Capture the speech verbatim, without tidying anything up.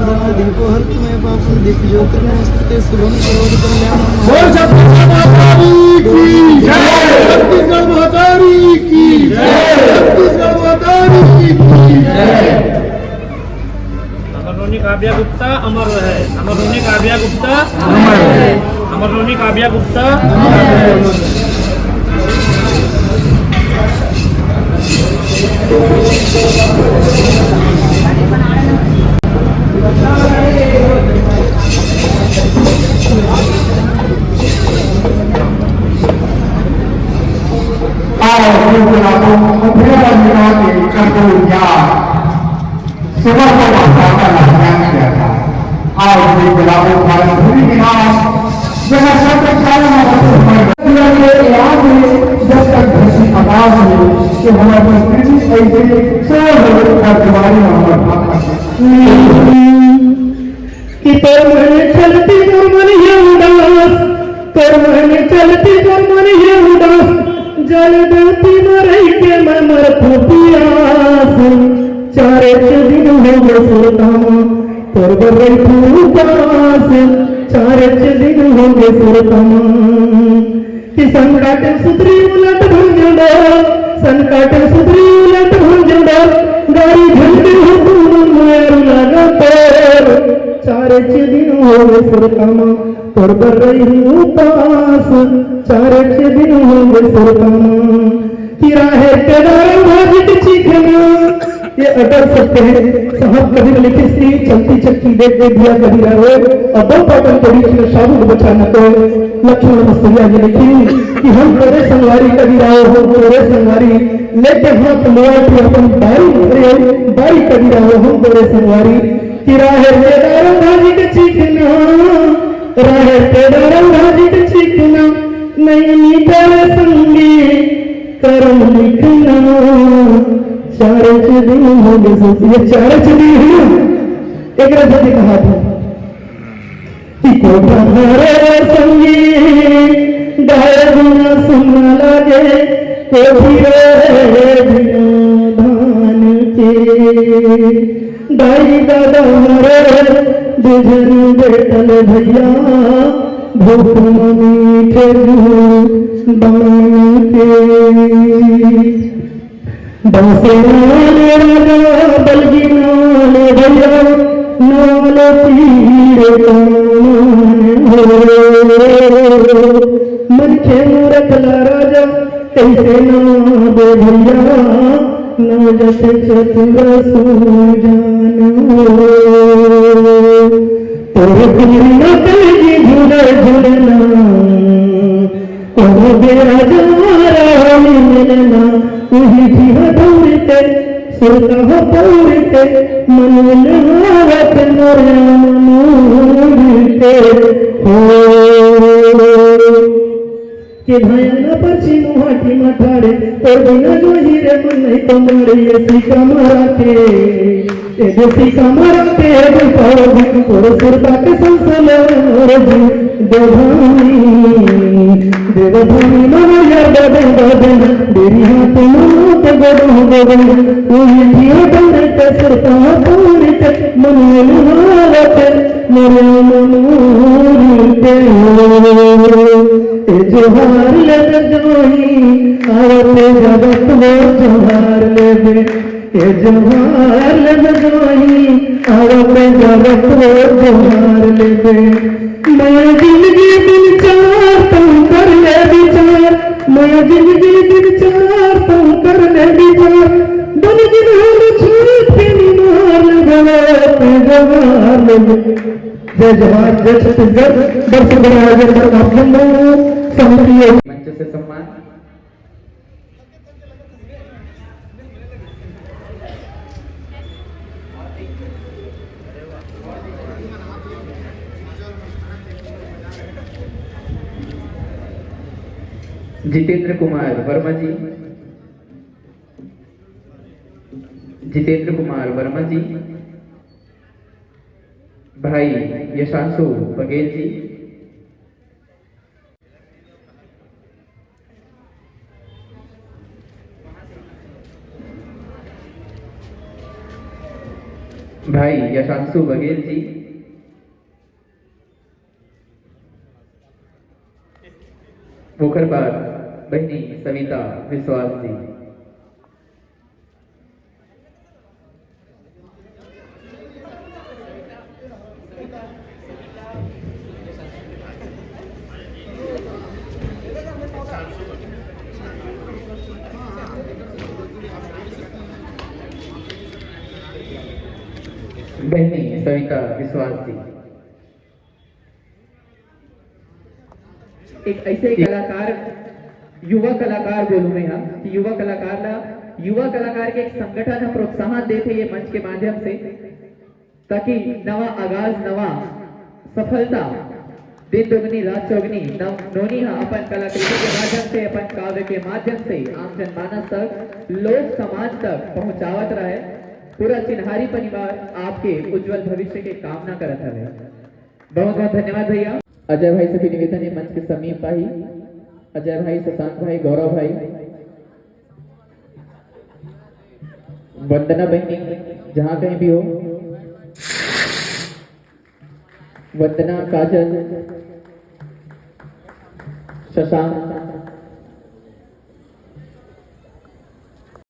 दीपो हर तुम्हें पावन दीप ज्योति नमस्ते शुभम करोड़ कल्याण। बोल छत्तीसगढ़ महतारी की जय। छत्तीसगढ़ महतारी की जय। छत्तीसगढ़ महतारी की जय। अमर नोनी काव्या गुप्ता अमर रहे। अमर नोनी काव्या गुप्ता अमर रहे। अमर नोनी काव्या गुप्ता अमर रहे। सुबह को भाषा का लाभ किया था। आज भी गुलाबों का धूल गिरा, जहाँ शब्द उच्चारण और शब्द स्मरण। के इलाज है, जब तक धरती आकाश है, कि हमारी संस्कृति ऐसे सौ लोगों का दिवाली मोहम्मद खान का। कि तोर मन चलती तोर मन ये उदास, तोर मन चलती तोर मन ये उदास, जल धरती मरई के मैं मर पियास। चार एक दिन हो गए सुरता माँ, तोर बर रही उपास। चार एक दिन हो गए सुरता माँ। कि संकट सुधरी उलट भंजो डोर, संकट सुधरी उलट भंजो डोर, गाड़ी झंडी हुकुम मारू लागा तोर। चार एक दिन हो गए सुरता माँ, तोर बर रही उपास। चार एक दिन हो गए सुरता माँ। कि राहे केदार भाजित चिखना। ये अटल सत्य है। साहब कबीर लिखे श्री चलती चक्की देख दे दिया कबीरा रो। अब दो पाटन के बीच में शाहरुख बचाना को लक्ष्मण मस्तुरिया जी लिखी कि हम तोरे संगवारी कबीरा हो, हम तोरे संगवारी। लेके हाथ मुआ के अपन बारी भरे, बारी कबीरा हो, हम तोरे संगवारी। कि राहे केदार भाजित चिखना, राहे केदार भाजित चिखना, नहीं मीटर संगी करम लिखना। चार दिन हो गए सोचिए, चार दिन है ना, एक रस दिखा था। कि कोठा रे संगी गाय बिना सुन लागे, कोठी रे बिना धान के। दाई दादा हमारे दुझन बेटल भैया, भूख मीठे बान के। बांसे नाले राजा बलगी नाले भैया, नाले तीर कमान हो। मन खे मूरख ला राजा कैसे नावे भैया, ना जत चतुर सूरजान हो। तोर बिना कलगी झूले झूलना, कोनो बेरा जवारा होली मिलना, उही जिहा दौड़ते, सुरता हो दौड़ते, मनुल हावत मोरे मनुल के हो। के भयाना परछी मुहाटी मठाड़े, तोर बिना जो ही रे मन नहीं तो मारे ये सीका मारा के। ए देसी कमरा के दुपहर, तोर सुरता के संसले मोर जी। देवधानी, देवधानी मनो यार बदन बदन, देरी हाथ मनो के गोदन गोदन। तू मिठिया डर के सुरता पूरी के, मनो लुहावत मोर मनूर के। ए जोहार ले जोही, आवत जगत वो जोहार ले दे। ए जोहार लग जोही, आवत जगत वो जोहार लेबे। मैं जिंदगी दिन चार तू कर ले विचार, मैं जिंदगी दिन चार तू कर ले विचार। बन दिन हम छूट के निमार लगवा, ते जोहार लेबे। जय जोहार, जय छत्तीसगढ़। दर्शक बड़ा आयोजन कर आप लोग समिति मंच से सम्मान। जितेंद्र कुमार वर्मा जी, जितेंद्र कुमार वर्मा जी, भाई यशांशु बघेल जी, भाई यशांशु बघेल जी, ओकर बाद बहिनी सविता विश्वास जी। बहिनी सविता विश्वास जी। एक ऐसे कलाकार, युवा कलाकार बोलूं मैं यहाँ कि युवा कलाकार ला, युवा कलाकार के एक संगठन ह प्रोत्साहन देथे ये मंच के माध्यम से, ताकि नवा आगाज, नवा सफलता, दिन दोगुनी रात चौगुनी नव नोनी ह अपन कलाकृति के माध्यम से, अपन काव्य के माध्यम से आम जनमानस तक, लोक समाज तक पहुंचावत रहे। पूरा चिन्हारी परिवार आपके उज्जवल भविष्य के कामना करत हवे। बहुत बहुत धन्यवाद भैया। अजय भाई से भी निवेदन है, मंच के समीप आही। अजय भाई, शशांक भाई, गौरव भाई, वंदना बहिनी, जहाँ कहीं भी हो, वंदना, काजल, शशांक,